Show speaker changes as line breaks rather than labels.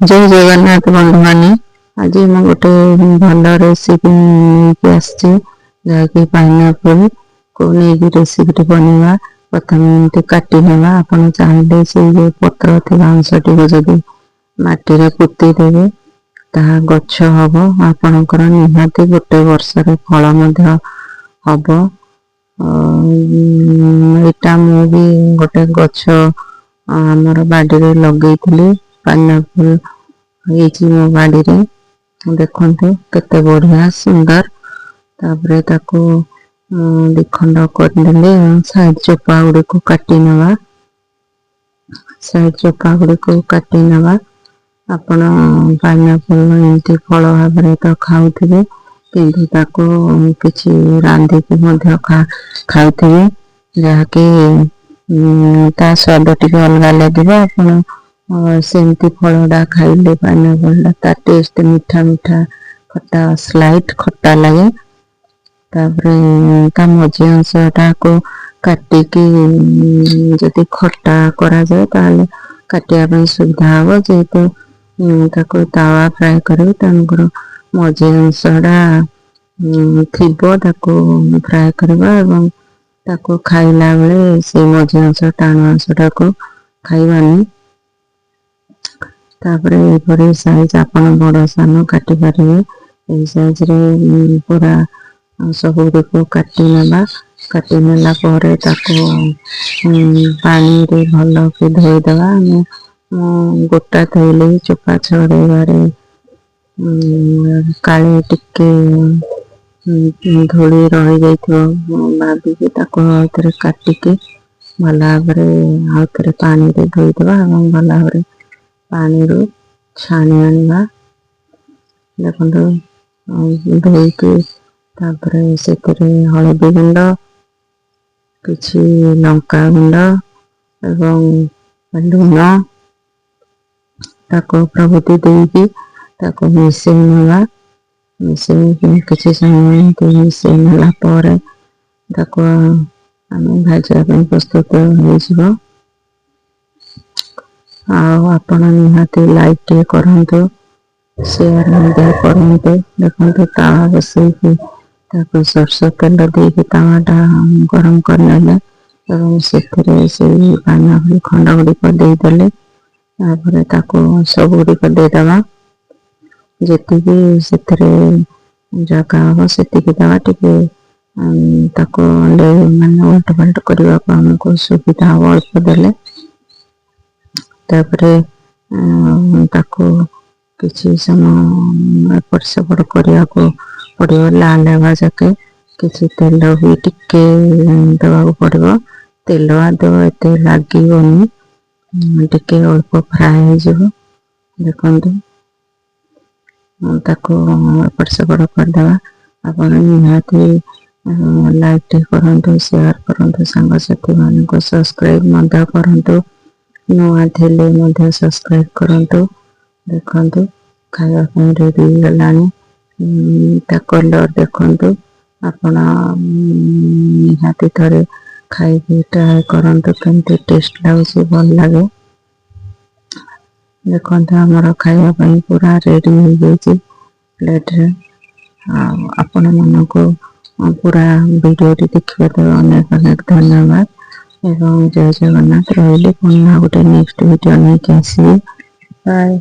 ଜୟ ଜଗନ୍ନାଥ ବନ୍ଧୁମାନେ, ଆଜି ମୁଁ ଗୋଟେ ଭଲ ରେସିପି ନେଇକି ଆସିଛି, ଯାହାକି ପାଇନାପଲକୁ ନେଇକି ରେସିପିଟି ବନେଇବା। ପ୍ରଥମେ ଏମିତି କାଟି ନେବା। ଆପଣ ଚାହିଁଲେ ସେଇ ଯେଉଁ ପତ୍ର ଥିବା ଅଂଶଟିକୁ ଯଦି ମାଟିରେ ପୋତି ଦେବେ, ତାହା ଗଛ ହବ। ଆପଣଙ୍କର ନିହାତି ଗୋଟେ ବର୍ଷରେ ଫଳ ମଧ୍ୟ ହବ। ଏଇଟା ମୁଁ ବି ଗୋଟେ ଗଛ ଆମର ବାଡ଼ିରେ ଲଗେଇଥିଲି। ପାଇନାପଲ ହେଇଛି ମୋ ବାଡ଼ିରେ। ଦେଖନ୍ତୁ, କେତେ ବଢ଼ିଆ ସୁନ୍ଦର। ତାପରେ ତାକୁ ଦିଖଣ୍ଡ କରିଦେଲି ଏବଂ ସାଇଡ ଚୋପା ଗୁଡ଼ିକୁ କାଟି ନେବା। ସାଇଡ ଚୋପା ଗୁଡ଼ିକୁ କାଟି ନେବା। ଆପଣ ପାଇନାପଲ ଏମିତି ଫଳ ଭାବରେ ତ ଖାଉଥିବେ, କିନ୍ତୁ ତାକୁ କିଛି ରାନ୍ଧିକି ମଧ୍ୟ ଖାଉଥିବେ, ଯାହାକି ତା ସ୍ୱାଦ ଟିକେ ଅଲଗା ଲାଗିବ। ଆପଣ ସେମିତି ଫଳଟା ଖାଇଲେ, ପାଇନାପଲଟା, ତା ଟେଷ୍ଟ ମିଠା ମିଠା, ଖଟା, ସ୍ଲାଇଟ୍ ଖଟା ଲାଗେ। ତାପରେ ତା ମଝି ଅଂଶଟାକୁ କାଟିକି ଯଦି ଖଟା କରାଯାଏ, ତାହେଲେ କାଟିବା ପାଇଁ ସୁବିଧା ହବ। ଯେହେତୁ ତାକୁ ତାୱା ଫ୍ରାଏ କରିବି, ତେଣୁକରି ମଝି ଅଂଶଟା ଥିବ, ତାକୁ ଫ୍ରାଏ କରିବା ଏବଂ ତାକୁ ଖାଇଲା ବେଳେ ସେଇ ମଝି ଅଂଶ, ଟାଣ ଅଂଶଟାକୁ ଖାଇବାନି। ତାପରେ ଏପରି ସାଇଜ ଆପଣ ବଡ଼ ସାନ କାଟି ପାରିବେ। ଏଇ ସାଇଜରେ ପୁରା ସବୁ ଗୁଡ଼ିକୁ କାଟି ନେବା। କାଟି ନେଲା ପରେ ତାକୁ ପାଣିରେ ଭଲକି ଧୋଇଦେବା। ଆମେ ମୁଁ ଗୋଟା ଧୋଇଲେ ଚୋପା ଛଡ଼େଇବାରେ କାଳେ ଟିକେ ଧୂଳି ରହିଯାଇଥିବ ଭାବିକି ତାକୁ ଆଉଥରେ କାଟିକି ଭଲ ଭାବରେ ଆଉଥରେ ପାଣିରେ ଧୋଇଦେବା ଏବଂ ଭଲ ଭାବରେ ପାଣିରୁ ଛାଣି ଆଣିବା। ଦେଖନ୍ତୁ, ଧୋଇକି ତାପରେ ସେଥିରେ ହଳଦୀ ଗୁଣ୍ଡ, କିଛି ଲଙ୍କା ଗୁଣ୍ଡ ଏବଂ ଲୁଣ ତାକୁ ପ୍ରଭୃତି ଦେଇକି ତାକୁ ମିଶେଇ ନେବା। ମିଶେଇକି କିଛି ସମୟ ଏମିତି ମିଶେଇ ନେଲା ପରେ ତାକୁ ଆମେ ଭାଜିବା ପାଇଁ ପ୍ରସ୍ତୁତ ହେଇଯିବ। ଆଉ ଆପଣ ନିହାତି ଲାଇକ୍ ଟିକେ କରନ୍ତୁ, ସେୟାର ମଧ୍ୟ କରନ୍ତୁ। ଦେଖନ୍ତୁ, ତାୱା ବସେଇକି ତାକୁ ସୋରିଷ ତେଲ ଦେଇକି ତାୱାଟା ଗରମ କରିନେଲେ ଏବଂ ସେଥିରେ ସେଇ ପାଇନାପଲ ଖଣ୍ଡ ଗୁଡ଼ିକ ଦେଇଦେଲେ। ତାପରେ ତାକୁ ସବୁ ଗୁଡ଼ିକ ଦେଇଦେବା। ଯେତିକି ସେଥିରେ ଜାଗା ହବ, ସେତିକି ଦେବା। ଟିକେ ତାକୁ ମାନେ ଓଲଟ ପାଲଟ କରିବାକୁ ଆମକୁ ସୁବିଧା ହବ ଅଳ୍ପ ଦେଲେ। ତାପରେ ତାକୁ କିଛି ସମୟ ଏପଟ ସେପଟ କରିବାକୁ ପଡ଼ିବ ଲାଲ ହେବା ଯାକେ। କିଛି ତେଲ ବି ଟିକେ ଦେବାକୁ ପଡ଼ିବ। ତେଲ ଆଦୌ ଏତେ ଲାଗିବନି, ଟିକେ ଅଳ୍ପ ଫ୍ରାଏ ହେଇଯିବ। ଦେଖନ୍ତୁ, ତାକୁ ଏପଟ ସେପଟ କରିଦେବା। ଆପଣ ନିହାତି ଲାଇକ୍ ଟିକେ କରନ୍ତୁ, ସେୟାର କରନ୍ତୁ ସାଙ୍ଗସାଥିମାନଙ୍କୁ, ସବସ୍କ୍ରାଇବ୍ ମଧ୍ୟ କରନ୍ତୁ। ନୂଆ ଥିଲେ ମଧ୍ୟ ସବସ୍କ୍ରାଇବ୍ କରନ୍ତୁ। ଦେଖନ୍ତୁ, ଖାଇବା ପାଇଁ ରେଡି ହେଇଗଲାଣି। ତା କଲର୍ ଦେଖନ୍ତୁ। ଆପଣ ନିହାତି ଥରେ ଖାଇକି ଟ୍ରାଏ କରନ୍ତୁ, କେମିତି ଟେଷ୍ଟ ଲାଗୁଛି, ଭଲ ଲାଗେ। ଦେଖନ୍ତୁ, ଆମର ଖାଇବା ପାଇଁ ପୁରା ରେଡି ହେଇଯାଇଛି ପ୍ଲେଟରେ। ଆଉ ଆପଣମାନଙ୍କୁ ପୁରା ଭିଡ଼ିଓଟି ଦେଖିବା ପାଇଁ ଅନେକ ଅନେକ ଧନ୍ୟବାଦ ଏବଂ ଜୟ ଜଗନ୍ନାଥ। ରହିଲି, ପୁଣି ଆଉ ଗୋଟେ ନେକ୍ସଟ ଭିଡ଼ିଓ ନେଇକି ଆସିବି। ବାଏ।